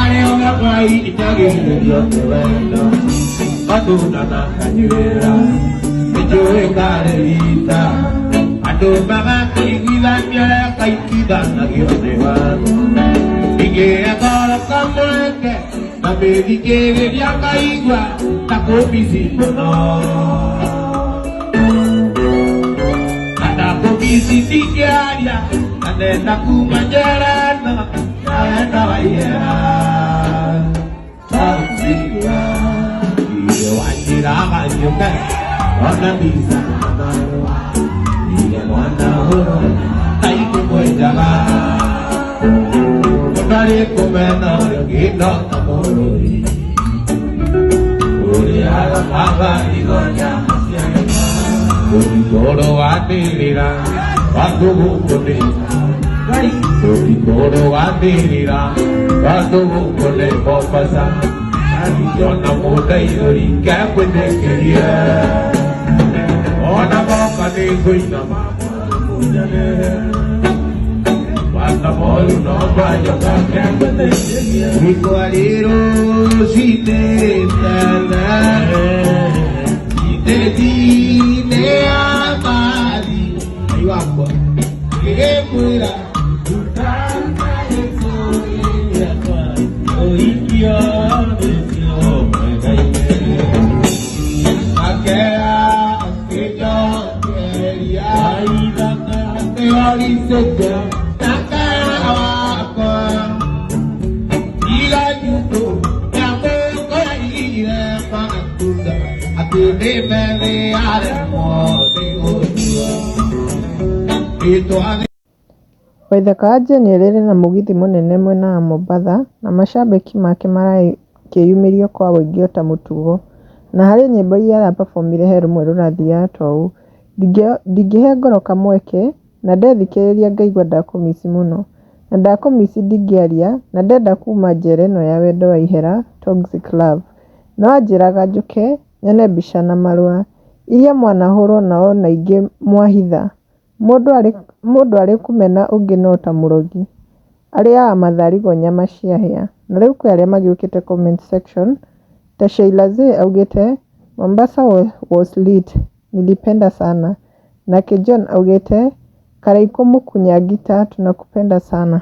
Arĩ o Ngai inyagĩrĩrio nĩ wendo matunda na kanyuĩra nĩnjũĩ karĩ rita andũ magakĩiguithania ũrĩa kaiguithanagio nĩ watho ingĩya ngoro kamweke na mĩthikĩrĩria ngaigua ta kũmici mũno kana kũmici ndingĩaria na ndenda kuma njera no naenda waiyera wanjĩraga nyũke ona mbica na marũa ire mwana hũrũ taikũmwenjaga ũtarĩ kũmena ũrĩa ũngĩ no ta mũrũri ũrĩa aramaga igonya ũtikũrũ wanĩrĩra watũgũkũ nĩ ũtikũrũ wanĩrĩra watũgũkũ nĩ Mombasa ona mũndaithũri ngekwĩtĩkĩrie ona moka nĩ ngũinama Bata moru no bayoka ngekwĩtĩkĩrie Ikwari rũcinĩ tene Itĩtine amali Ngai wakwa ngĩgĩkwĩra Waithaka wa Jane rĩrĩ na mũgithi mũnene mwena wa Mombatha na macambĩki make marakĩyumĩria kwa wũingĩ ota mũtugo. Na harĩ nyĩmbo iria arapabomire he rũmwe rũrathiaga ta ũũ, ndingĩhe ngoro kamweke na ndethikĩrĩria ngaigua ndakũmici mũno, na ndakũmici ndingĩaria na ndenda kuma njera ĩno ya wendo wa ihera toxic love. No anjĩraga njũke nyone mbica na marũa, iria mwanahũrwo nao na ingĩ mwahitha. Mũndũ arĩ kũmena ũngĩ no ta mũrogi. Arĩaga matharigo nyama ciahĩa. Na rĩu kwĩ arĩa magĩũkĩte comment section ta Sheila Z augĩte Mombasa was lit, nilipenda sana. Nake John augĩte Karaikũ Mũkunya ngita tunakupenda sana.